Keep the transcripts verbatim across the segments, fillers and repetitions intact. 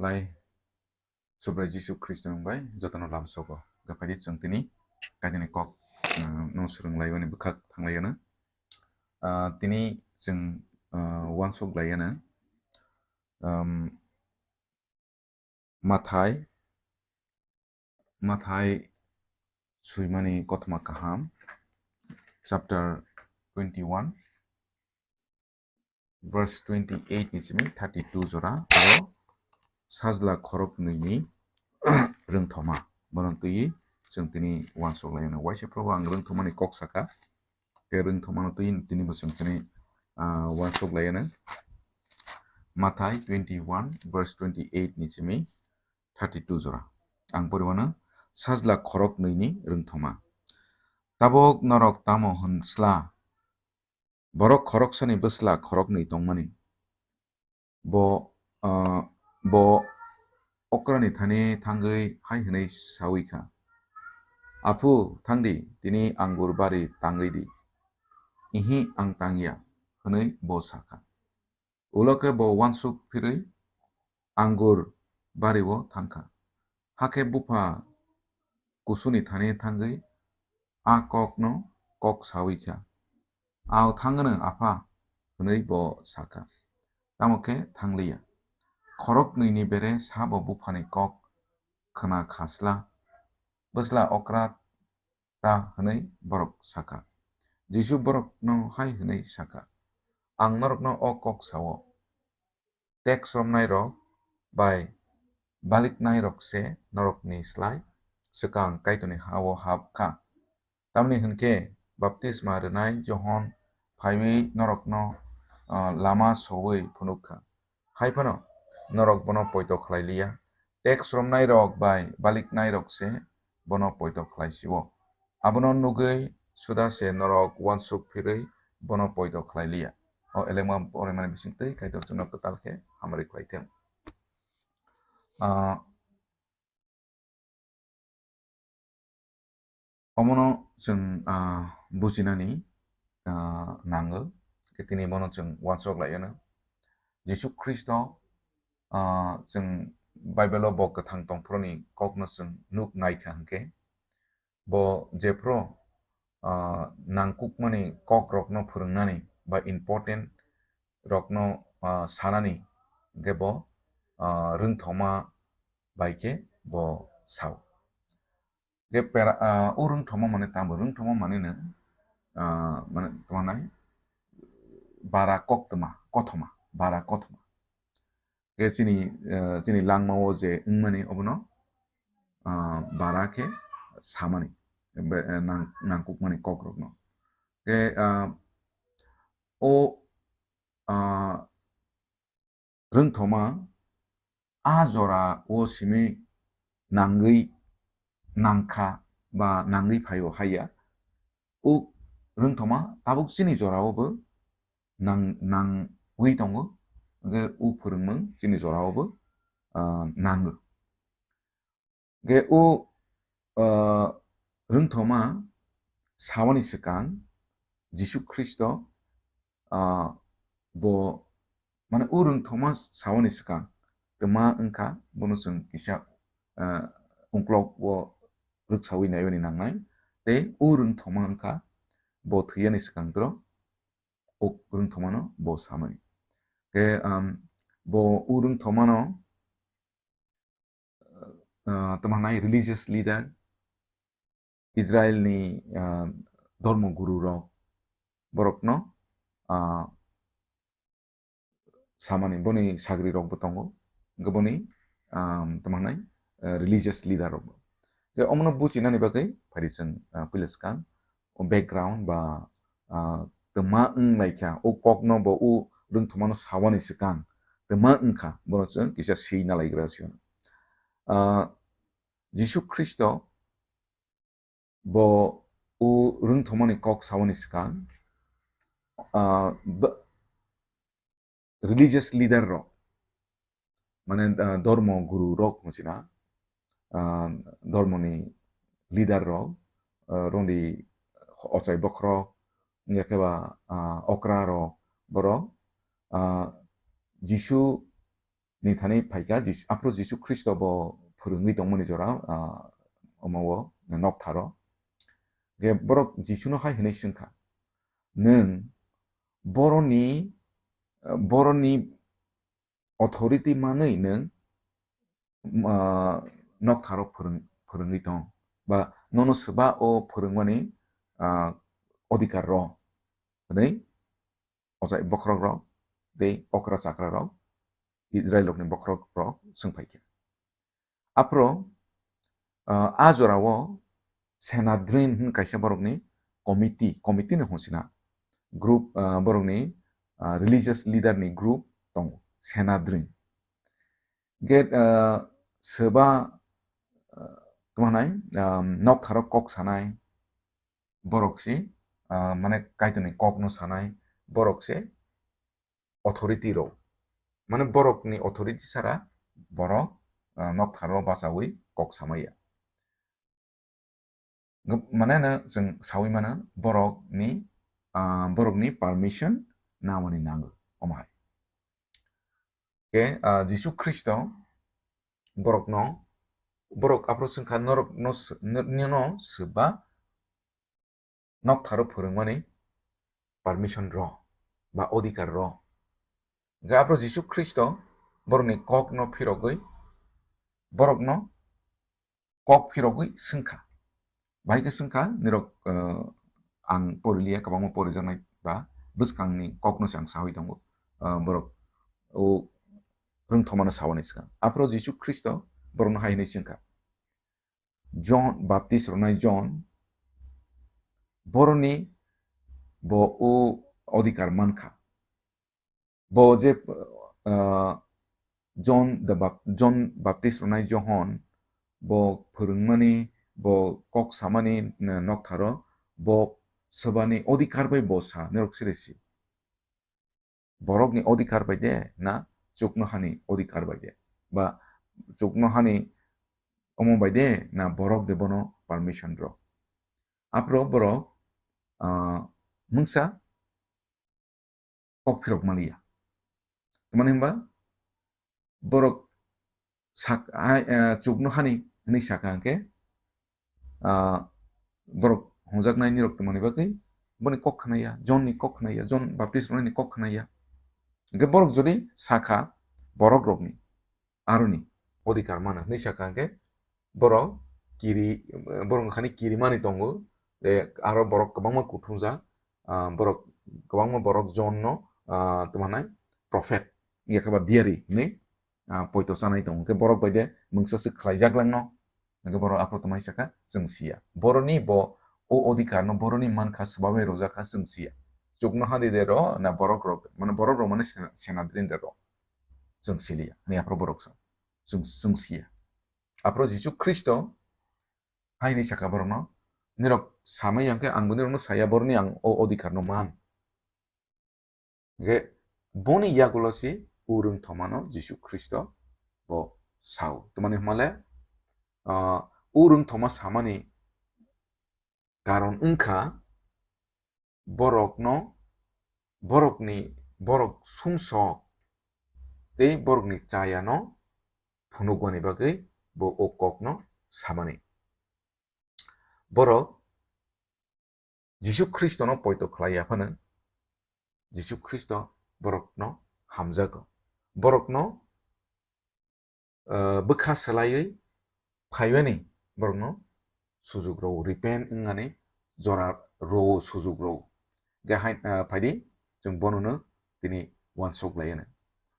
Bai Subrai Jisu Khristo ni bai jotono lamsogo. Gaphadi chwng tini kainani kok, ah, no swrwng laimani bwkhak thanglaiyano. Ah, tini chwng, ah, uansuk laiyano. Um, Mathai, Mathai swimani kothoma kaham, chapter twenty-one, verse twenty-eight ni simi thirty-two jora, aro sajla khoroknwi ni rwngthoma. Bono twi chwng tini uansuk laiyano. Waisa phuru ang rwngthomani kok saka. Khe rwngthomano twi tini bo chwng chini, ah, uansuk laiyano. Mathai twenty-one verse twenty-eight ni simi thirty-two jora. Ang poriwano sajla khoroknwi ni rwngthoma. Tabuk norok tamo hwn sla? Borok khoroksani bwsla khoroknwi tongmani. Bo, ah, bo okrani thani thangwi hai hwnwi sawi kha, "Aphu, thang di, tini angur bari tangwi di." "Ihi, ang tang ya," hwnwi bo sa kha. Ulo khe bo uansuk phirwi angur bari-o thang kha. Hakhe bupha kusuni thani thangwi a kokno kok sawi kha. "Ao thangno, apha," hwnwi bo sa kha. Tamo khe thang liya. Khoroknwi ni bere sabo buphani kok khna kha sla, "Bwsla okra ta," hwnwi borok sa kha. Jisu borokno hai hwnwi sa kha, "Ang norokno o kok sa-o, teks romnairok bai baliknairok se norokni slai swkang Kaitorni ha-o hap kha. Tamni hwn khe baptisma rwnai Johon phaiwi norokno, ah, lama soui phunuk kha. Hai phano norok bono poito khlai liya. Teks romnairok bai baliknairok se bono poito khlai si-o. Abono nugwi suda se norok uansuk phirwi bono poito khlai liya." O elemma porimani bisingtwi Kaitor chwngno kwtal khe hamari khlai thung. Ah, Omono chwng, ah, bujinani, ah, nango. Khe tini bono chwng uansuk laiyano. Jisu Khristo, ah, chwng Bible-o bo kwthang tongphuruni kokno chwng nuk naikha hwnkhe, bo jephru, ah, nangkukmani kokrokno phwrwngnani ba important rokno, ah, sanani hwnkhe bo, ah, rwngthoma bai khe bo sao. Hwnkhe pera, ah, o rwngthoma mane tamo rwngthoma mane no, ah, mane tamo nai bara koktwma, kothoma, bara kothoma. Hwnkhe chini, ah, chini langmao je wngmani obono, ah, bara khe samani, be, eh, nang-, nangkukmani kokrokno. Hwnkhe, ah, o, ah, rwngthoma a jora o simi nangwi nangkha ba nangwi phaio haiya. O rwngthoma tabuk chini jorao bo nang-, nangwi tongo. Hwnkhe o phwrwngmung chini jorao bo, ah, nango. Hwnkhe o, ah, rwngthoma sawani swkang Jisu Khristo, ah, bo, mane, o rwngthoma sawani swkang twma wngkha, bono chwng kisa, ah, ungklogo rwksawi naiyani nangnai. Tei o rwngthoma wngkha bo thwiyani swkang tro o rwngthomano bo samani. Khe, um, bo o rwngthomano ah, tamo hwnai religious leader, Israel ni, ah, dhormo guru rok, borok no, ah, samani boni sagri rok bo tongo, hwnkhe boni, ah, tamo hwnai, ah, religious leader rok bo. Hwnkhe omono bujinani bagwi phari chwng, ah, puila swkang o background ba, ah, twma wng lai kha, o kokno bo o rwngthomano sawani swkang twma wng kha, bono chwng kisa swi na lai gra sio. Ah, Jisu Khristo bo o rwngthomani kok sawani swkang, ah, ba-, religious leader rok, mane, ah, dhormo guru rok hwnwi sina, ah, dhormoni leader rok, ah, rongdi ochai bokhorok, wngya khe ba, ah, okra rok, borok, ah, Jisu ni thani phaikha, Jis-, aphuru Jisu Khristo bo phwrwngwi tongmani jora, ah, omo o noktharo. Ge borok Jisuno hai hwnwi swngkha, "Nwng boroni, ah, boroni authority manwi nwng, ah, noktharo phwrwng-, phwrwngwi tong, ba nono swba o phwrwngmani, ah, odhikar rw?" hwnwi ochai bokhorok rok tei okra chakra rok, Israel rokni bokhorok rok swngphaikha. Aphuru, ah, a jorao Sanhedrin hwn kaisa borokni committee, committee ni hwnsina group, ah, borokni, ah, religious leader ni group tongo, Sanhedrin. Ge, ah, swba, ah, tamo hwnai, ah, noktharo kok sanai borok se, ah, mane Kaitorni kokno sanai borok se authority rok. Mane borokni authority sara borok, ah, noktharo bachaui kok samaya. Mane no chwng saui mano borokni, ah, borokni permission namani nango omo hai. Ke, ah, Jisu Khristo borokno, borok aphuru swngkha, "Norokno s-, nor-, nino swba noktharo phwrwngmani permission rw ba odhikar rw?" Hwnkhe aphuru Jisu Khristo borokni kokno phirogwi, borokno kok phirogwi swngkha. Bahai khe swngkha, nirok, eh, ang poriliya, kwbangma porijaknai ba bwskangni kokno se ang saui tongo. Eh, borok o rwngthomano saui ni swkang. Aphuru Jisu Khristo borokno hai hwnwi swngkha, John, baptis rwnai John, boroni bo o odhikar mankha. Bo je, ah, John the Bap-, John baptis rwnai Johon, bo phwrwngmani, bo kok samani, eh, noktharo, bo swbani odhikar bai bo sa, nirok siri si. Borokni odhikar bai de na chuknohani odhikar bai de? Ba chuknohani omo bai de na borok de bono permission rw? Aphuru borok, ah, mungsa kok phirok maliya. Tamani hwnba borok sak-, ai, eh, chuknohani hwnwi saka hwnkhe, ah, borok hwnjaknai nirok tongmani bagwi boni kok khnaya, John ni kok khnaya, John baptis rwnaini kok khnaya. Hwnkhe borok jodi sakha, borok rokni aroni odhikar mano hwnwi sakha hwnkhe, borok kiri, borok wngkhani kirimani tongo, tei aro borok kwbangma kuthumjak, ah, borok, kwbangma borok John no, ah, tamo hwnai prophet, wngya khe ba diari hinwi, ah, poito chanai tongo. Hwnkhe borok bai de mungsa swk khlaijak langno, hwnkhe borok aphuru tamo hai sakha, chwng siya. Boroni bo o odhikar no boroni mankha, swbabai rwjak kha, chwng siya. Chuknohani de rw na borok rok, mane borok rok mane Sena-, Sanhedrin de rw, chwng siliya, hwnwi aphuru borok sa, chwng, chwng siya. Aphuru Jisu Khristo hai hwnwi sakha borokno, "Nirok samai yang khe ang bo nirokno saya, boroni ang o odhikar no man." Hwnkhe boni yagulo si o rwngthomano Jisu Khristo bo sao. Tamani hwnmale, ah, o rwngthoma samani karon wngkha borokno, borokni, borok sumsok tei borokni chayano phunukmani bagwi bo o kokno samani. Borok Jisu Khristono poito khlai ya phano, Jisu Khristo borokno hamjago. Borokno, eh, bwkha swlaiwi phaimani borokno sujuk rwo, repent wngnani jora rwo, sujuk rwo. Hwnkhe hai, eh, phaidi chwng bonono tini uansuk lai anw.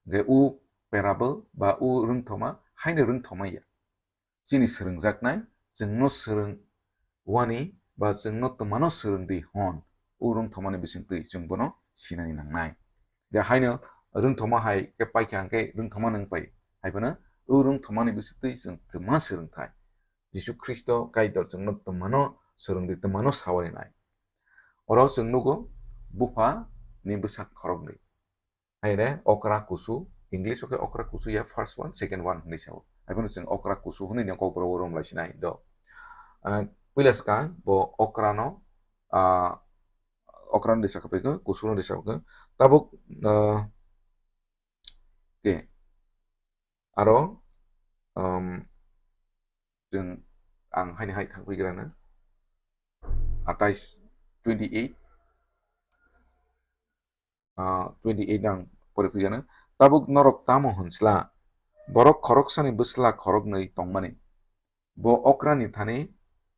Hwnkhe o parable ba o rwngthoma haino rwngthoma ya. Chini swrwngjaknai, chwngno swrwng wani ba chwngno twmano swrwng di hwn, o rwngthomani bisingtwi chwng bono sinani nangnai. Je haino rwngthoma hai khe paikha hwnkhe rwngthoma nwng pai, hai phano o rwngthomani bisingtwi chwng twma swrwngthai. Jisu Khristo Kaitor chwngno twmano swrwng di, twmano sawari nai. Oro chwng nugo bupha ni bwsak khoroknwi. Haire okra kusu, English o khe okra kusu ya, first one, second one hwnwi sao. Haiphano chwng okra kusu hwnwi no Kokborok o romlai sinai do. Ah, puila swkang bo okra no, ah, okra no risa khe kusu no risa khe. Tabuk, ah, ke Aro, um, chwng ang haini hai thangphi grana. Atais, twenty eight, ah, twenty eight ang pore phi grana. Tabuk norok tamo hwn sla? Borok khoroksani bwsla khoroknwi tongmani. Bo okrani thani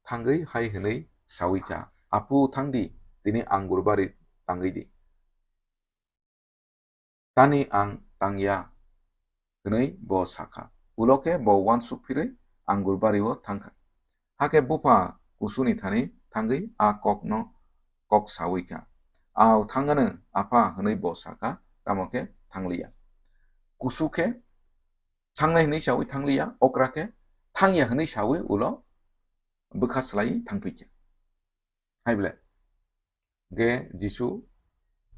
thangwi hai hwnwi sawi kha, "Apu, thang di, tini angur bari tangwi di." "Tani ang tang ya," hwnwi bo sa kha. Ulo khe bo uansuk phirwi angur bari-o thang kha. Hakhe bupha kusuni thani thangwi a kokno kok sawi kha. "Ao, thang anw, apha," hwnwi bo sa kha, tamo khe thang li ya. Kusu khe thangnai hwnwi sawi thang li ya, okra khe thang ya hwnwi sawi ulo bwkha slaiwi thang phi kha. Hai ble. Hwnkhe Jisu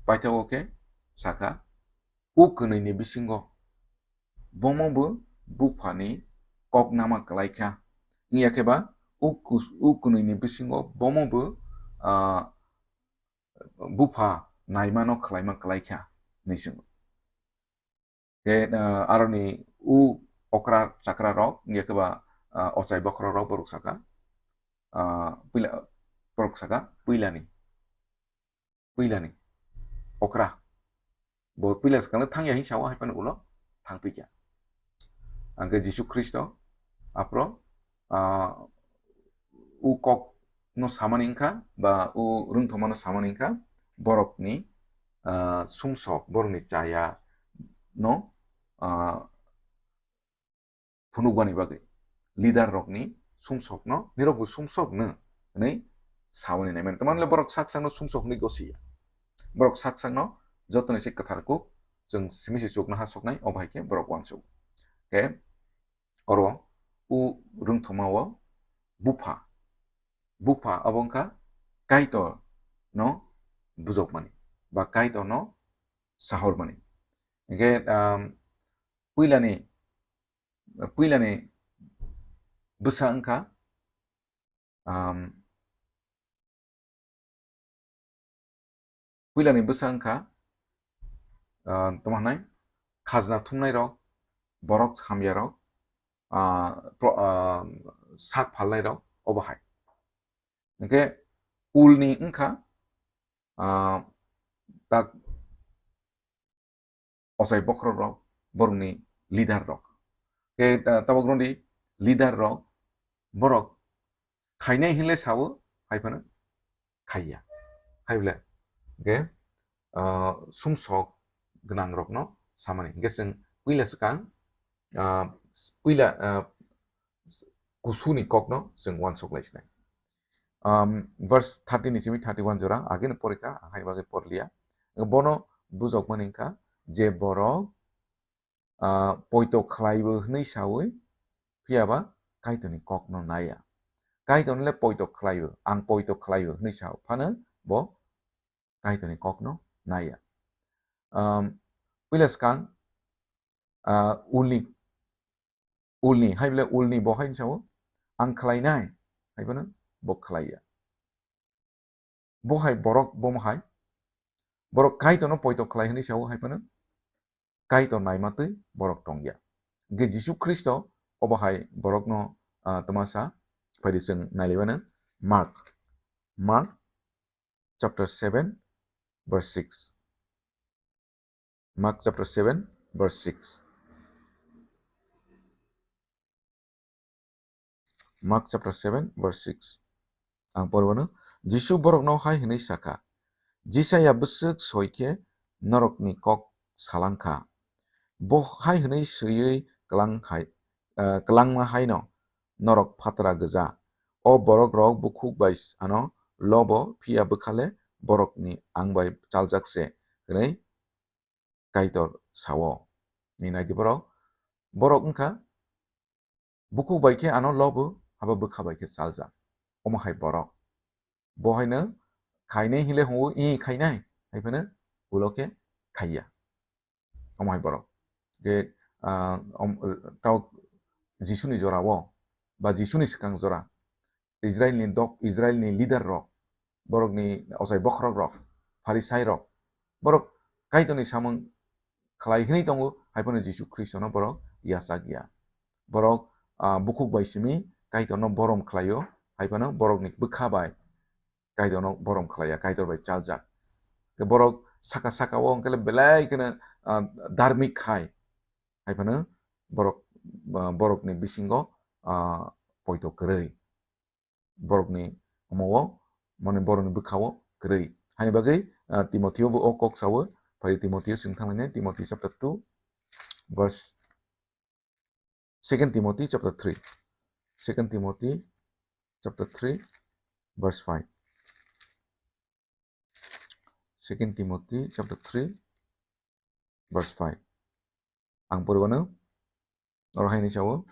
paithago khe sa kha, "U kwnwi ni bisingo bomo bo bupha ni kok nama kwlai kha." Wngya khe ba u kus-, u kwnwi ni bisingo bomo bo, ah, bupha naima no khwlaima kwlai kha hinwi swngo. Khe, ah, aroni u okra chakra rok, wngya khe ba, ah, ochai bokhorok rok borok sa kha, ah, puila, borok sa kha, puilani, puilani okra. Bo puila swkang le thang ya hin sa-o, hai phano ulo thang phi kha. Hwnkhe Jisu Khristo aphro, ah, u kok no samani wngkha, ba u rwngthoma no samani wngkha, borokni, ah, sumsok, borokni chaya no, ah, phunukbani bagwi leader rokni sumsokno, "Nirokbo sumsok nw?" hwnwi sawi naimani. Tamni hwnle borok sak sakno sumsok hwnwi gosi ya. Borok sak sakno jotoni se kwthar kuk chwng simi se chuknoha soknai, obo hai khe borok uansuk. Khe oro u rwngthoma o bupha, bupha abo wngkha Kaitor no bujokmani ba Kaitor no sahormani. Hwnkhe, um, puilani, puilani bwsa wngkha, um, puilani bwsa wngkha, ah, tamo hwnai, khajna thumnai rok, borok hamya rok, ah, pro-, ah, sak phalnai rok, obo hai. Hwnkhe ulni wngkha, ah, tak ochai bokhorok rok, borokni leader rok. Khe, ah, tabuk rwndi leader rok, borok khainai hinle sao, hai phano khaiya. Hai ble, hwnkhe, ah, sumsok gwnang rokno samani. Hwnkhe chwng puila swkang, ah, puila, ah, kusuni kokno chwng uansuk lai sinai. Um, verse thirty ni simi thirty one jora, ageno porikha, ang hai bagwi porliya. Bono bujokmani wngkha je borok, ah, poito khlaibo hwnwi sawi, phiyaba Kaitorni kokno naiya. Kaitorno le poito khlaibo, ang poito khlaibo hwnwi sao, phano bo Kaitorni kokno naiya. Um, puila swkang, ah, ulni, ulni, hai ble ulni bo hai sao, ang khlainai, hai phano bo khlaiya. Bo hai borok, bo hai, borok Kaitorno poito khlai hwnwi sao, hai phano Kaitor naimatwi borok tongya. Hwnkhe Jisu Khristo obo hai borokno, ah, twma sa, phaidi chwng nailaimano Mark. Mark chapter seven, verse six. Mark chapter seven, verse six. Mark chapter seven, verse six. Ang porwano, Jisu borokno hai hwnwi sakha, "Jisaya bwswk soi khe norokni kok salang kha. Bo hai hwnwi swiwi klang hai, eh, klangma haino norok phatra gwja. O borok rok bukhuk bai ano lobo, phiya bwkha le borokni ang bai chaljak se," hwnwi Kaitor sao. Ni nai di borok, borok wngkha bukhuk bai khe ano lobo, haba bwkha bai khe chaljak. Omo hai borok. Bo haino khainai hinle hwngo, "I khainai," hai phano ulo khe khaiya. Omo hai borok. Khe, ah, om-, tao Jisuni jorao, ba Jisuni swkang jora, Israilni dok, Israilni leader rok, borokni ochai bokhorok rok, Pharisai rok, borok Kaitorni samung khlai hwnwi tongo, hai phano Jisu Khristono borok yachak ya. Borok, ah, bukhuk bai simi Kaitorno borom khlaio, hai phano borokni bwkha bai Kaitorno borom khlaiya, Kaitor bai chaljak. Khe borok saka saka o hwnkhe le belai kheno, ah, dharmik khai, hai phano borok, ah, borokni bisingo, ah, poito kwrwi. Borokni omo o, mane borokni bwkha o kwrwi. Haini bagwi, ah, Timotheo bo o kok sao, phai Timotheo sing thanglainai, Timothy chapter two, verse, Second Timothy chapter three. Second Timothy chapter three, verse five. Second Timothy chapter three, verse five. Ang poriwano, oro haini sao,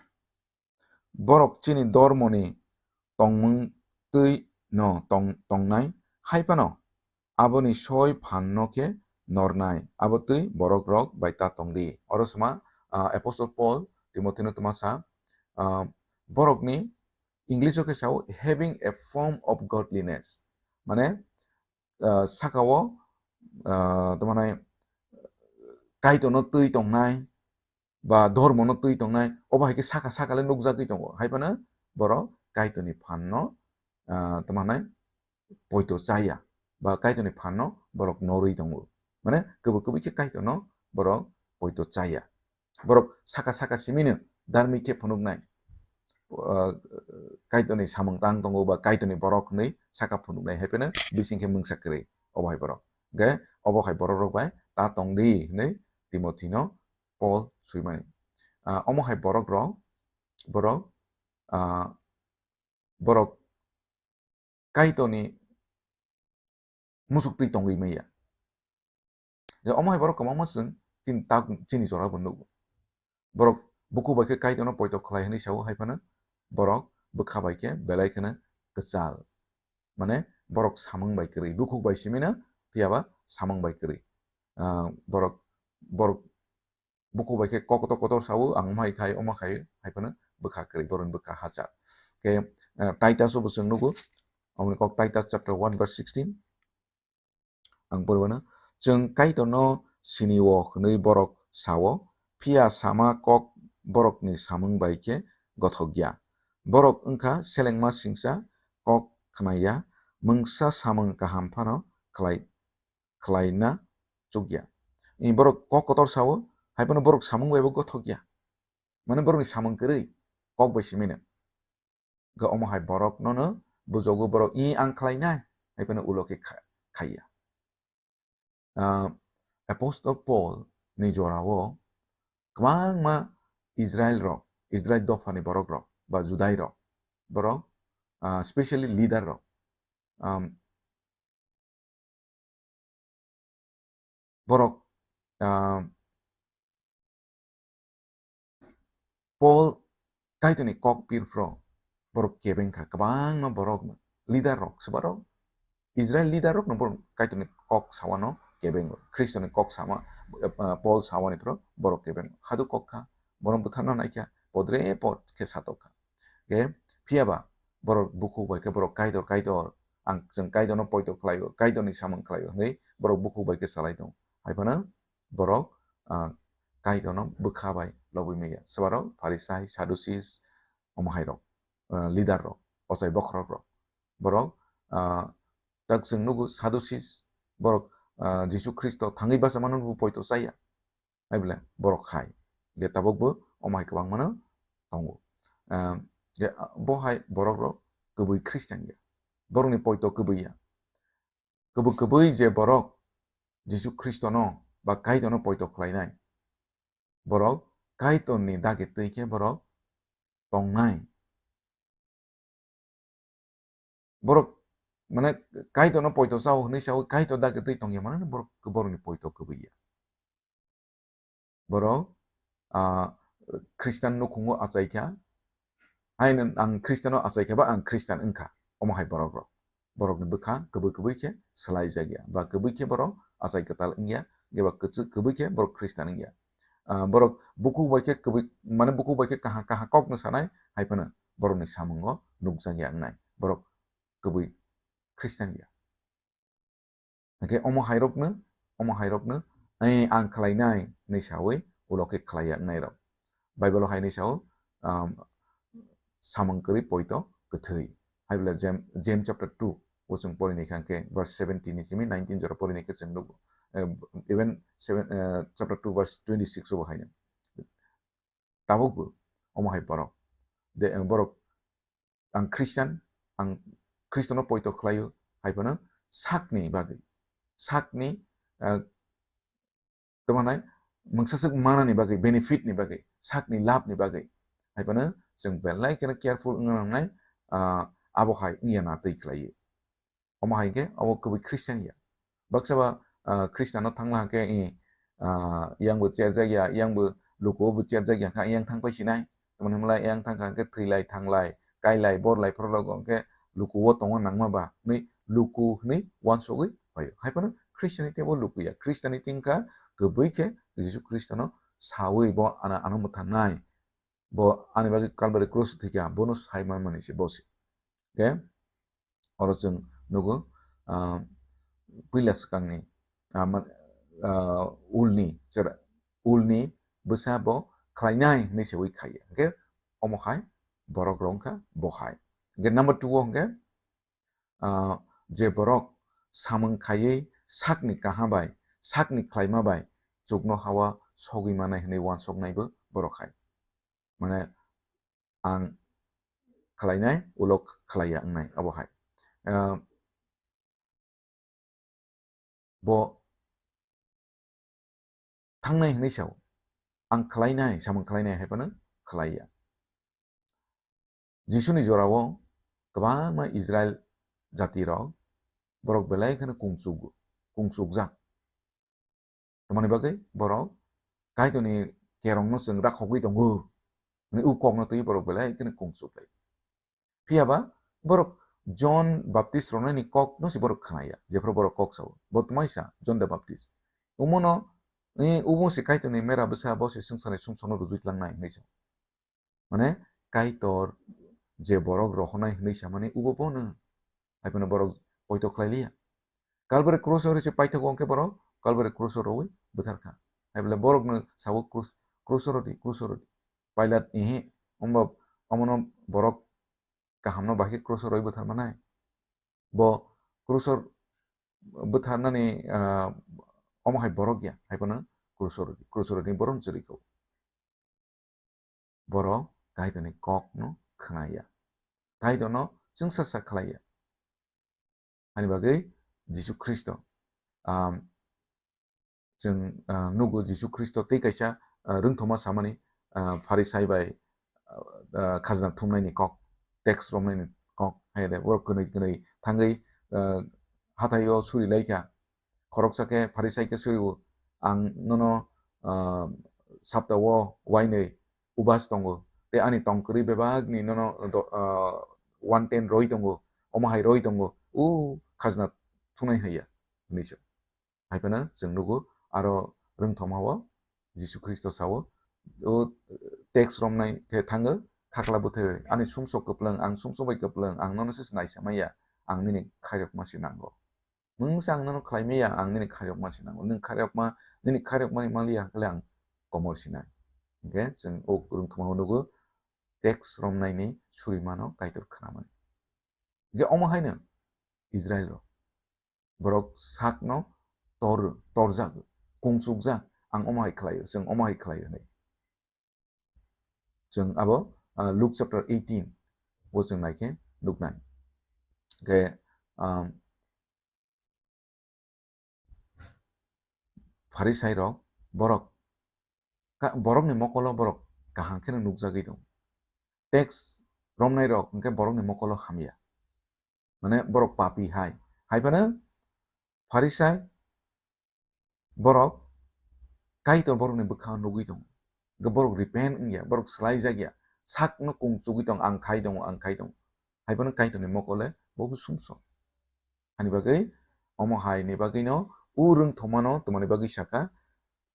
borok chini dormoni tongmung twi no tong-, tongnai, hai phano aboni soi phanno khe nornai, abo twi borok rok bai ta tongdi. Oro sma, ah, Apostle Paul Timothino tma sa, ah, borokni English o khe sao, "Having a form of godliness." Mane, ah, saka o, ah, tamo nai, Kaitorno twi tongnai, ba dhormono twi tongnai, obo hai khe saka saka le nukjagwi tongo. Hai phano borok Kaitorni phanno, ah, tamo nai, poito chaya, ba Kaitorni phanno borok norwi tongo. Mane, kwbwi kwbwi khe Kaitorno borok poito chaya. Borok saka saka simino dharmik khe phunuknai, ah, Kaitorni samung tang tongo ba Kaitorni borok hwnwi saka phunuknai, hai phano bising khe mungsa kwrwi obo hai borok. Hwnkhe obo hai borok rok bai ta tongdi hwnwi Timothino Paul swimani. Ah, omo hai borok rok, borok, ah, borok Kaitorni muchuk twi tongwi maya. Je omo hai borok kwbangma chwng chini tak, chini jora bo nugo. Borok bukhuk bai khe Kaitorno poito khlai hwnwi sao, hai phano borok bwkha bai khe belai kheno kwchal. Mane borok samung bai kwrwi, bukhuk bai simino, phiya ba samung bai kwrwi. Ah, borok, borok bukhuk bai khe kok kotor kotor sao, ang omo hai khai, omo khai, hai phano bwkha kwrwi, borokni bwkha hachal. Khe, ah, Titus o bo chwng nugo, aboni kok Titus chapter one verse sixteen. Ang poriwano, "Chwng Kaitorno sini-o," hwnwi borok sao, phiya sama kok borokni samung bai khe gothok ya. Borok wngkha selengma singcha, kok khnaya, mungsa samung kaham phano khlai, khlaina chukya. I borok kok kotor sao, hai phano borok samung bai bo gothok ya. Mane borokni samung kwrwi, kok bai simino. Ga omo hai borok nono bujogo, borok i ang khlainai, hai phano ulo khe kha-, khaiya. Ah, Apostle Paul ni jorao kwbangma Israel rok, Israel dophani borok rok, ba Judai rok, borok, ah, specially leader rok, um, borok, ah, Paul Kaitorni kok pirphro borok kebeng kha, kwbangma borok leader rok, swbarok Israel leader rok no borok Kaitorni kok sawano kebeng, Khristoni kok sama, ah, Paul sawani phro borok kebeng. Hadu kok kha, borok bwtharna naikha, podre pod khe satok kha. Khe phiya ba borok bukhuk bai khe borok Kaitor, Kaitor, ang chwng Kaitorno poito khlaio, Kaitorni samung khlaio hwnwi borok bukhuk bai khe salai tongo. Hai phano borok, ah, Kaitorno bwkha bai lobwi maya. Swbarok Pharisai, Sadducees, omo hai rok, ah, leader rok, ochai bokhorok rok. Borok, ah, tak chwng nugo Sadducees, borok, ah, Jisu Khristo thangwi bachamano bo poito chaya. Hai bole borok khai. Je tabuk bo omo hai kwbangmano tongo. Ah, je, ah, bo hai borok rok kwbwi Christian ya. Borokni poito kwbwi ya. Kwbwi kwbwi je borok Jisu Khristono ba Kaitorno poito khlainai, borok Kaitorni dagi twi khe borok tongnai. Borok, mane, Kaitorno poito chao hwnwi sao, Kaitor dagi twi tongya mane borok, borokni poito kwbwi ya. Borok, ah, Khristan nukhungo achaikha, haino ang Khristiano achaikha ba ang Khristan wngkha, omo hai borok rok. Borokni bwkha kwbwi kwbwi khe swlaijak ya, ba kwbwi khe borok achai kwtal wngya, eba kwchwk kwbwi khe borok Khristan wngya. Ah, borok bukhuk bai khe kwbwi, mane bukhuk bai khe kaha kaha kokno sanai, hai phano borokni samungo nukjak ya wngnai. Borok kwbwi Khristan ya. Hwnkhe omo hairokno, omo hairokno, "Ai, ang khlainai," hwnwi sawi ulo khe khlaiya wngnairok. Bible o hai hinwi sao, um, samung kwrwi poito kwthwi. Hai bwle Jem-, James chapter two o chwng pori naikha hwnkhe verse seventeen ni simi nineteen jora pori naikhe chwng nugo. Eh, even seven, eh, chapter two verse twenty six o bo haino. Tabukbo omo hai borok. De, eh, borok ang Christian, ang Khristono poito khlaio, hai phano sakni bagwi, sakni, ah, tamo hwnai mungsa swk manani bagwi, benefit ni bagwi, sakni labh ni bagwi, hai phano chwng belai kheno careful wngna nangnai, ah, abo hai wngya na twi khlaio. Omo hai khe abo kwbwi Christian ya. Baksa ba, ah, Christian no thangla hwnkhe, i, ah, yang bo cherjak ya, yang bo luku bo cherjak ya, kha yang thang pai sinai. Tamoni hwnla yang thang kha hwnkhe thwilai, thanglai, kailai, borlai, phorok rok hwnkhe luku o tongo nangma ba, hwnwi luku hwnwi uansugwi phaio. Hai phano Christianity bo luku ya. Christianity wngkha kwbwi khe Jisu Khristo no sawi bo ano, ano mwthangnai. Bo ani bagwi Calvary cross thwikha, bono sai manmani se bo se. Khe oro chwng nugo, ah, puila swkangni, ah, ma-, ah, ulni chwra-, ulni bwsa bo khlainai hwnwi se ui khaiya. Hwnkhe omo hai borok rok wngkha bo hai. Hwnkhe number two o hwnkhe, ah, je borok samung khaiwi sakni kaham bai, sakni khlaima bai chuknoha o sogwi manai hwnwi uansuknaibo borok hai. Mane ang khlainai, ulo khlaiya wngnai, abo hai. Ah, bo thangnai hwnwi sao, ang khlainai, samung khlainai hai phano khlaiya. Jisuni jorao kwbangma Israel jatirok borok belai kheno kungchuk-, kungchukjak. Tamoni bagwi borok Kaitorni kerongno chwng rakhogwi tongo hwnwi u kokno twi borok belai kheno kungchuk lai. Phiya ba borok John Baptist rwnaini kokno se borok khnaya, jephru borok kok sao. Bo tmaisa John the Baptist. Umono, eh, ubo se Kaitorni mera bwsa, bo se swngcharni sumsokno rwjwi tlangnai hwnwi sa. Mane Kaitor je borok rohornai hwnwi samani ubo bono. Hai phano borok poito khlai liya. Calvary cross o rw se paithago hwnkhe borok Calvary cross o rwi bwthar kha. Hai bole borokno sawo cross, cross o rwdi, cross o rwdi. Pilat, ihi, wngba omono borok kahamno bahai khe cross o rwi bwthar manai. Bo cross o bwtharnani, ah, omo hai borok ya, hai phano cross o rwdi, cross o rwdi borok chwrwi kho. Borok Kaitorni kokno khna ya. Kaitorno chwngsa sa khlai ya. Ani bagwi Jisu Khristo, um, chwng, uh, nugo Jisu Khristo tei kaisa, uh, rwngthoma samani, uh, Pharisai bai, uh, uh, khajna thumnaini kok, tax romnaini kok, hai de borok kwnwi kwnwi thangwi, uh, hathaio suri lai kha. Khoroksa khe Pharisai khe suri o, "Ang nono, ah, sapta o uainwi ubas tongo, tei ani tong kwrwi bebakni nono do-, ah, one tenth roi tongo, omo hai roi tongo, o khajna thunai hai ya," hwnwi se. Hai phano chwng nugo, aro rwngthoma o Jisu Khristo sao, "O tax romnai khe thango, khakla bwthai, ani sumsok kwplwng, ang sumsok bai kwplwng, ang nono se naisa manya, ang nini khairokma se nango." Mungsa ang nono khlai maya, ang nini khairokma se nango. Nini khairokma, nini khairokmani maliya hwnkhe ang komor sinai. Hwnkhe chwng o rwngthoma o nugo, tax romnaini surimano Kaitor khnamani. Hwnkhe omo haino Israel rok, borok sakno tor, torjak, kungsukjak, ang omo hai khlaio, chwng omo hai khlaio hinwi. Chwng abo, ah, Luke chapter eighteen o chwng naikhe nuknai. Hwnkhe, um, Pharisai rok borok ka-, borokni mokolo borok kaham kheno nukjagwi tongo. Tax romnai rok hwnkhe borokni mokolo hamya. Mane borok papi hai. Hai phano Pharisai borok Kaitor borokni bwkhao nugwi tongo. Hwnkhe borok repent wngya, borok swlaijak ya. Sakno kung chugwi tong, "Ang khai tongo, ang khai tongo." Hai phano Kaitorni mokole bo bo sumsok. Ani bagwi omo hai ni bagwino o rwngthomano twmani bagwi saka,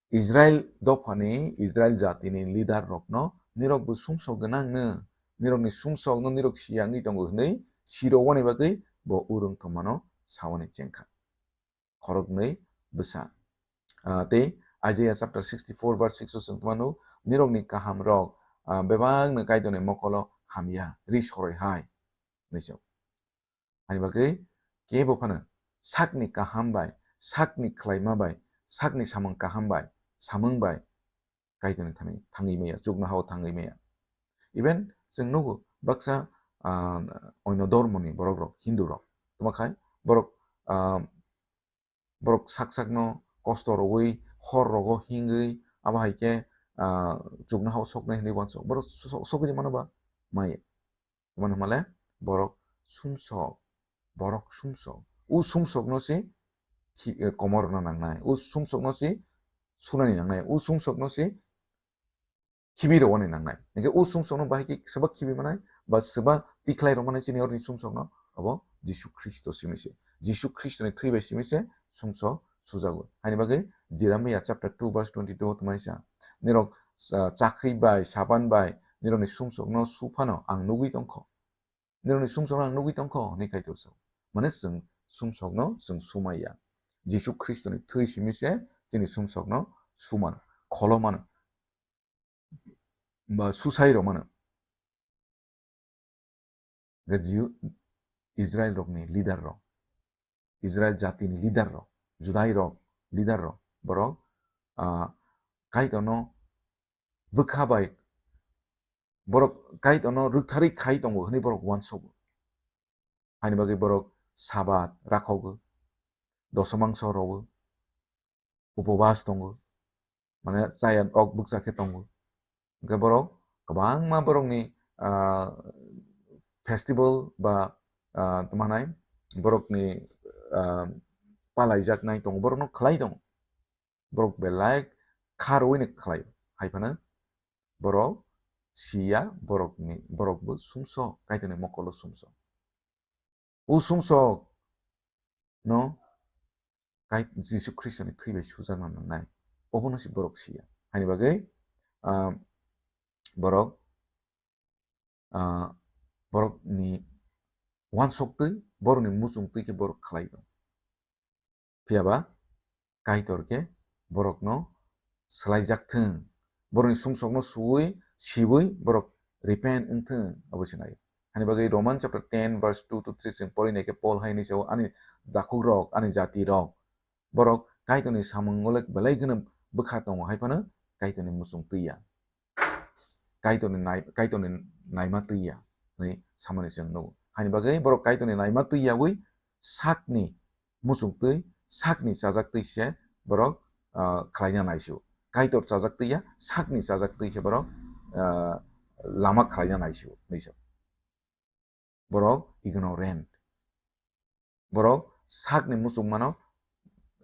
Israel dophani, Israel jatini leader rokno nirok bo sumsok gwnangno, nirokni sumsokno nirok siya wngwi tongo hwnwi sirowani bagwi bo o rwngthomano sawani chengkha. Khoroknwi bwsa. Ah, tei Isaiah chapter sixty-four verse six o chwng mano, "Nirokni kaham rok, ah, bebakno Kaitorni mokolo hamya, ri soroi hai," hinwi chwng. Ani bagwi kebo phano sakni kaham bai, sakni khlaima bai, sakni samung kaham bai, samung bai Kaitorni thani thangwi maya, chuknohao thangwi maya. Even chwng nugo baksa, ah, oino dormoni borok rok, Hindu rok. Tamo khai borok, ah, borok sak sakno kosto rogwi, hor rogo hingwi, abo hai khe, ah, chuknohao soknai hinwi uansuk. Borok so-, sokwi mano ba? Maya. Tamo hwnmale borok sumsok, borok sumsok. U sumsokno se khi-, eh, komorno nangnai. U sumsokno se sunani nangnai. U sumsokno se khibi rwani nangnai. Hingke u sumsokno bahai khe soba khibi manai, ba soba tikhlai rwmani chini orni sumsokno, abo Jisu Khristo simi se. Jisu Khristoni thwi bai simi se sumsok sujago. Haini bagwi Jeremiah chapter two verse twenty-two tongmani sa, "Nirok, ah, chakri bai, saban bai, nirokni sumsokno su phano ang nugwi tongkho." Nirokni sumsokno ang nugwi tongkho, hwnwi Kaitor sao. Mane chwng sumsokno chwng sumaiya. Jisu Khristoni thwi simi se chini sumsokno sumano, kholomano, ba susai rwmano. Hwnkhe Jiu-, Israel rokni leader rok, Israel jatini leader rok, Judai rok leader rok, borok, ah, Kaitorno bwkha bai borok Kaitorno rwktharwi khai tongo hwnwi borok uansogo. Haini bagwi borok Sabat rakhogo, dosomangso rogo, upobas tongo, mane chaya ok bwkcha khe tongo. Hwnkhe borok kwbangma borokni, ah, festival ba, ah, tamo hwnai borokni, ah, palaijaknai tongo, borokno khlai tongo. Borok belai kha rwino khlai, hai phano borok siya, borokni, borokbo sumsok, Kaitorni mokolo sumsok. O sumsokno Kai-, Jisu Khristoni thwi bai sujakna nangnai, obono se borok siya. Haini bagwi, ah, borok, ah, borokni uansok twi, borokni muchung twi khe borok khlai tong. Phiya ba Kaitor khe borokno swlaijak thung, borokni sumsokno suwi, sibwi borok repent wng thung, abo se nai. Hani bagwi Roman chapter ten verse two to three chwng pori nai khe Paul hai hwnwi sao, "Ani dakhukrok, ani jatirok, borok Kaitorni samung ngolek belai kheno bwkha tongo, hai phano Kaitorni muchung twi ya." Kaitorni nai-, Kaitorni naima twi ya hwnwi samani chwng nugo. Haini bagwi borok Kaitorni naima twi yawi sakni muchung twi, sakni chajak twi se borok, ah, khlaina naisio. Kaitor chajak twi ya, sakni chajak twi se borok, ah, lama khlaina naisio, hwnwi sa. Borok ignorant. Borok sakni muchungmano,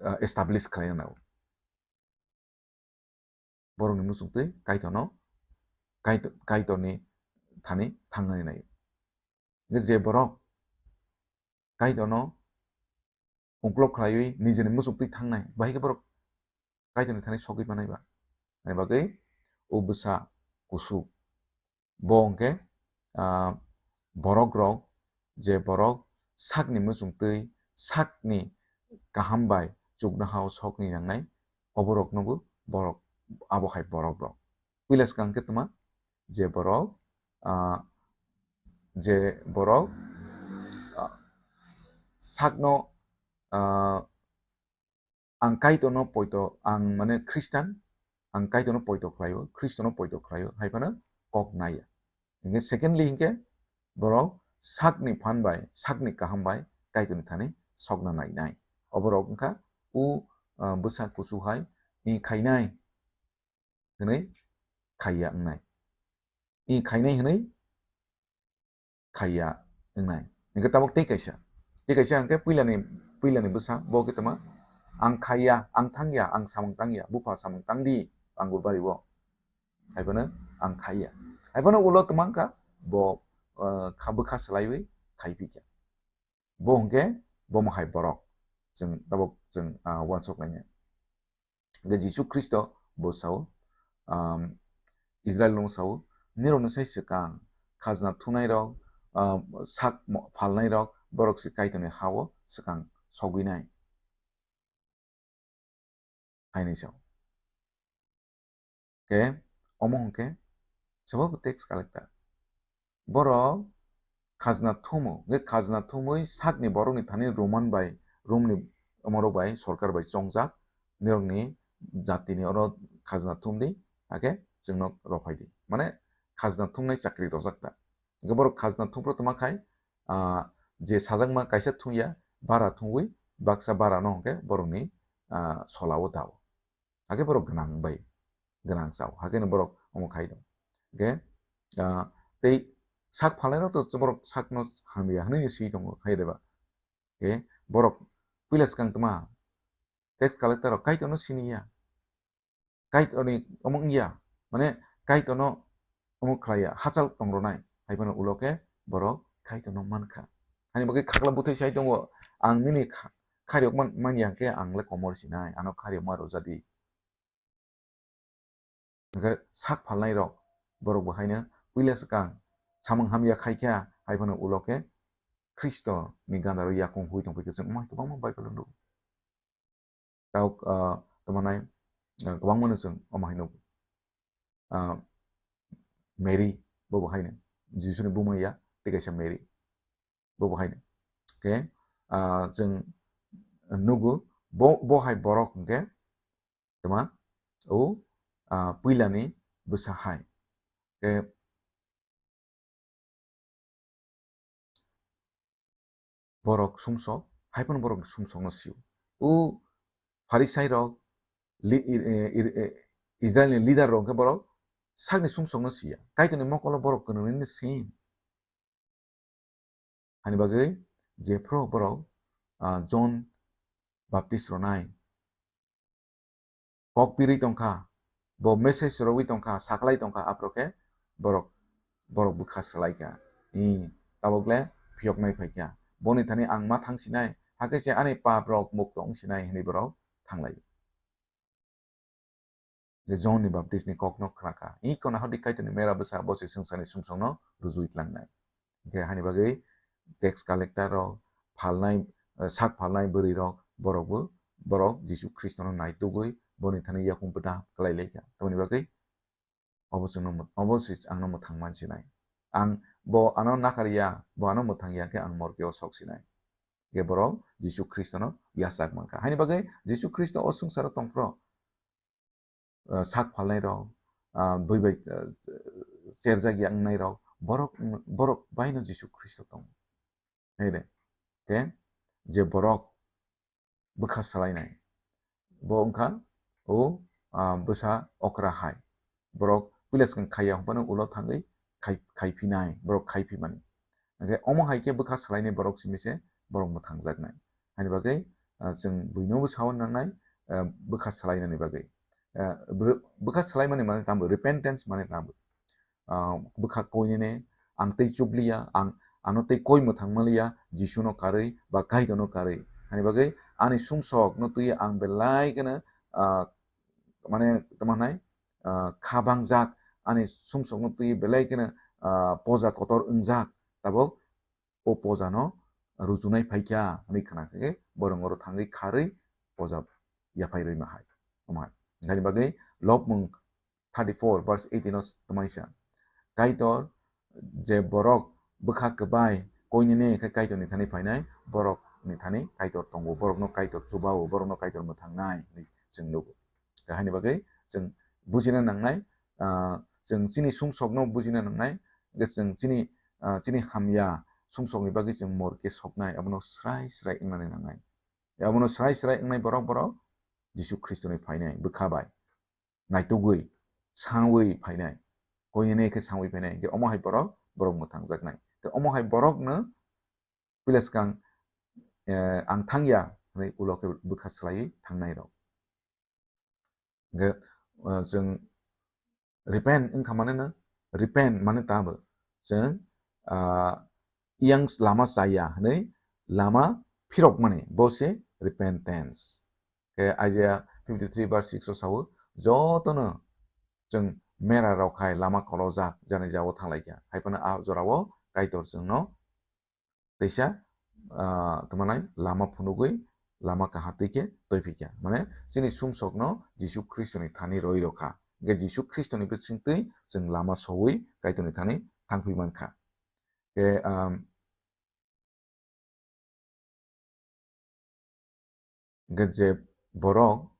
ah, establish khlaina nao. Borokni muchung twi Kaitorno, Kaitor, Kaitorni thani thangnani nai. Hingke je borok Kaitorno ungklok khlaiwi nijeni muchung twi thangnai, bahai khe borok Kaitorni thani sogwi manai ba? Ani bagwi o bwsa kusu. Bo hwnkhe, ah, borok rok, je borok sakni muchung twi, sakni kaham bai chuknohao sokni nangnai, oborok nugo borok, abo hai borok rok. Puila swkang khe tma, je borok, ah, je borok, ah, sakno, ah, ang Kaitorno poito, ang mane Khristan, ang Kaitorno poito khlaio, Khristono poito khlaio, hai phano kok naiya. Hingke secondly hingke borok sakni phan bai, sakni kaham bai Kaitorni thani sokna nainai. Oborok wngkha u, ah, bwsa kusu hai, i khainai hwnwi khaiya wngnai. I khainai hwnwi khaiya wngnai. Hingke tabok tei kaisa. Tei kaisa hingke puilani, puilani bwsa, bo khe tama, "Ang khaiya, ang thangya, ang samung tangya, bupha samung tangdi, angur bari o." Hai phano ang khaiya. Hai phano ulo tma wngkha, bo, eh, kha bwkha swlaiwi khaiphikya. Bo hingke, bo mohai borok. Chwng tabok chwng, ah, uansuk lainai. Hingke Jisu Khristo bo sao, um, Israel rokno sao, "Nirokno sai swkang, khajna thunai rok, um, sak mo-, phalnai rok, borok se Kaitorni ha-o swkang sogwinai," hai hwnwi sao. Ke omo hwnkhe sabo tax collector. Borok khajna thumo, hwnkhe khajna thumwi sakni borokni thani Roman bai, Romni omorok bai, sorkar bai chongjak, nirokni jatini oro khajna thumdi, hakhe chwngno rwphaidi. Mane khajna thumnai chakri rwjak ta. Hwnkhe borok khajna thumphru tongma khai, ah, je sajakma kaisa thungya, bara thungwi baksa bara no hwnkhe borokni, ah, solao dao. Hakhe borok gwnang bai, gwnang chao. Hakhe no borok omo khai do. Hwnkhe, ah, tei sak phalnai rok to borok sakno hamya hwnwi si tongo, hai de ba? Hwnkhe borok puila swkang tma tax collector rok Kaitorno siniya. Kaitorni omo wngya, mane Kaitorno omo khlaiya, hachal tongronai, hai phano ulo khe borok Kaitorno mankha. Hani bagwi khakla bwthai sai tongo, "Ang nini kha-, khariyok man, manya khe ang le komor sinai, ano khariyok ma rwjadi." Hwnkhe sak phalnai rok, borok bo haino puila swkang samung hamya khaikha, hai phano ulo khe Khristo ni gandaro yakung hui tongphikhe chwng omo hai kwbangma Bible o nugo. Tabuk, ah, tamo nai, ah, kwbangma no chwng omo hai nugo. Ah, Mary, bo bo haino, Jisuni buma ya, tei kaisa Mary, bo bo haino. Khe, ah, chwng nugo, bo, bo hai borok hwnkhe, tama, o, ah, puilani bwsa hai. Khe, borok sumsok, hai phano borok sumsokno sio. O Pharisai rok, li-, i-, i-, i-, Israelni leader rok hwnkhe borok sakni sumsokno siya. Kaitorni mokolo borok kwnwi se. Hani bagwi jephru borok, ah, John Baptist rwnai kok pirwi tongkha, bo message rogwi tongkha, saklai tongkha, aphuru khe borok, borok bwkha swlaikha. I, tabuk le phiyoknai phaikha. Boni thani ang ma thang sinai, hakhe se ani pap rok mukto wng sinai, hwnwi borok thanglai. Je John ni Baptist ni kok no khna kha. I kona hodi Kaitor ni mera bwsa bo se swngcharni sumsok no rujui tlangnai. Hwnkhe hani bagwi tax collector rok, phalnai, eh, sak phalnai bwrwi rok, borok bo, borok Jisu Khristo no naitugwi boni thani yakung bwda kwlai laikha. Tamoni bagwi obo chwngno mwt-, obo se ang no mwthang man sinai. Ang bo ano nakar ya, bo ano mwthang ya khe ang morke o sok sinai. Hwnkhe borok Jisu Khristo no yachak mankha. Hani bagwi Jisu Khristo o swngcharo tongphuru, ah, sak phalnai rok, ah, bui bai, ah, cherjak ya wngnai rok, borok, borok baino Jisu Khristo tongo. Hai de, khe je borok bwkha swlainai, bo wngkha o, ah, bwsa okra hai. Borok puila swkang khaiya hwnphano ulo thangwi khai-, khaiphinai, borok khaiphimani. Hwnkhe omo hai khe bwkha swlainai borok simi se borok mwthangjaknai. Hani bagwi, ah, chwng buino bo saui nangnai, ah, bwkha swlainani bagwi. Ah, bwkha swlaimani mane tamo repentance mane tamo. Ah, bwkha koinene ang tei chubliya, ang ano tei koi mwthang manliya, Jisu no karwi ba Kaitor no karwi. Hani bagwi ani sumsok no twi ang belai kheno, ah, mane tamo hwnai, ah, kha bangjak, ani sumsok no twi belai kheno, ah, poja kotor wngjak, tabuk o poja no rujunai phaikha hwnwi khna khe borok oro thangwi kharwi poja yaphai rwima hai. Omo hai. Hani bagwi lobmung thirty-four verse eighteen o tamaisa. Kaitor je borok bwkha kwbai koinene khe Kaitor ni thani phainai, borok ni thani Kaitor tongo, borok no Kaitor chubao, borok no Kaitor mwthangnai hwnwi chwng nugo. Hani bagwi chwng bujina nangnai, ah, chwng chini sumsok no bujina nangnai, hwnkhe chwng chini, ah, chini hamya sumsok ni bagwi chwng morke soknai, abono srai srai wngnani nangnai. Abono srai srai wngnai borok, borok Jisu Khristo ni phainai bwkha bai naitugwi, sawi phainai, koinene khe sawi phainai, hwnkhe omo hai borok, borok mwthangjaknai. Tei omo hai borok no puila swkang, eh, ang thangya hwnwi ulo khe bwkha swlaiwi thangnai rok. Hwnkhe, eh, chwng repent wngkha mane no, repent mane tamo chwng, ah, yang lama chaya hwnwi lama phirokmani, bo se repentance. Khe Isaiah fifty-three verse six o sao, jotono chwng mera rok hai lama kolojak jani jao thanglaikha. Hai phano a jorao Kaitor chwngno teisa, ah, tamo nai lama phunugwi lama kaha twi khe twiphikha. Mane chini sumsokno Jisu Khristoni thani roi rokha. Hwnkhe Jisu Khristoni bisingtwi chwng lama sowi Kaitorni thani thangphi mankha. Hwnkhe, um, hwnkhe je borok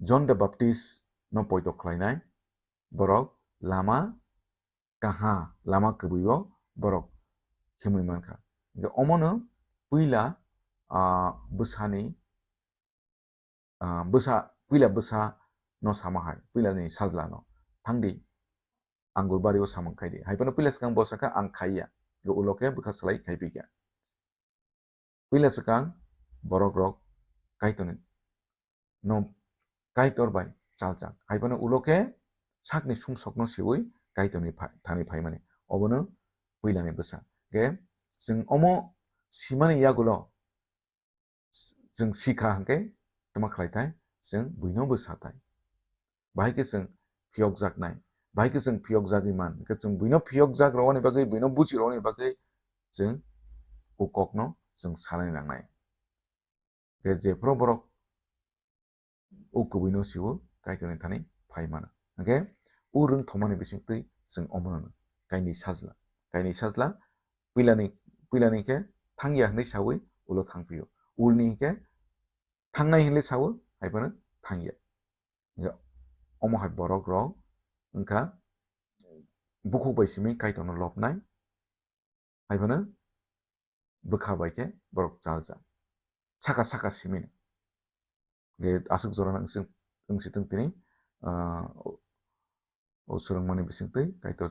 John the Baptist no poito khlainai, borok lama kaha, lama kwbwi o borok himwi mankha. Hwnkhe omono puila, ah, bwsani, ah, bwsa, puila bwsa no sama hai, puila ni sajla no, "Thangdi, angur bari o samung khaidi." Hai phano puila swkang bo sakha, "Ang khaiya." Hwnkhe ulo khe bwkha slai khaiphikha. Puila swkang borok rok Kaitorni no Kaitor bai chalchak. Hai phano ulo khe sakni sumsokno siwi Kaitorni pha-, thani phaimani. Obono puilani bwsa. Hwnkhe chwng omo simani yagulo chwng sikha hwnkhe tma khlai thai, chwng buino bwsa thai. Bahai khe chwng phiyokjaknai. Bahai khe chwng phiyokjagwi man. Hwnkhe chwng buino phiyokjak rwani bagwi, buino buchi rwani bagwi chwng o kokno chwng sanani nangnai. Hwnkhe jephuru borok o kwbwino siwo Kaitorni thani phai mano. Hwnkhe o rwng thomani bisingtwi chwng omono kainwi sajla. Kainwi sajla puilani, puilani khe thangya hwnwi sawi ulo thangphio. Ulni khe thangnai hwnwi sawo, hai phano thangya. Hwnkhe omo hai borok rok wngkha bukhuk bai simi Kaitorno lobnai, hai phano bwkha bai khe borok chaljak. Saka saka simi. Hwnkhe aswk jorano wngsing, wngsitwng tini, ah, o, o swrwngmani bisingtwi Kaitor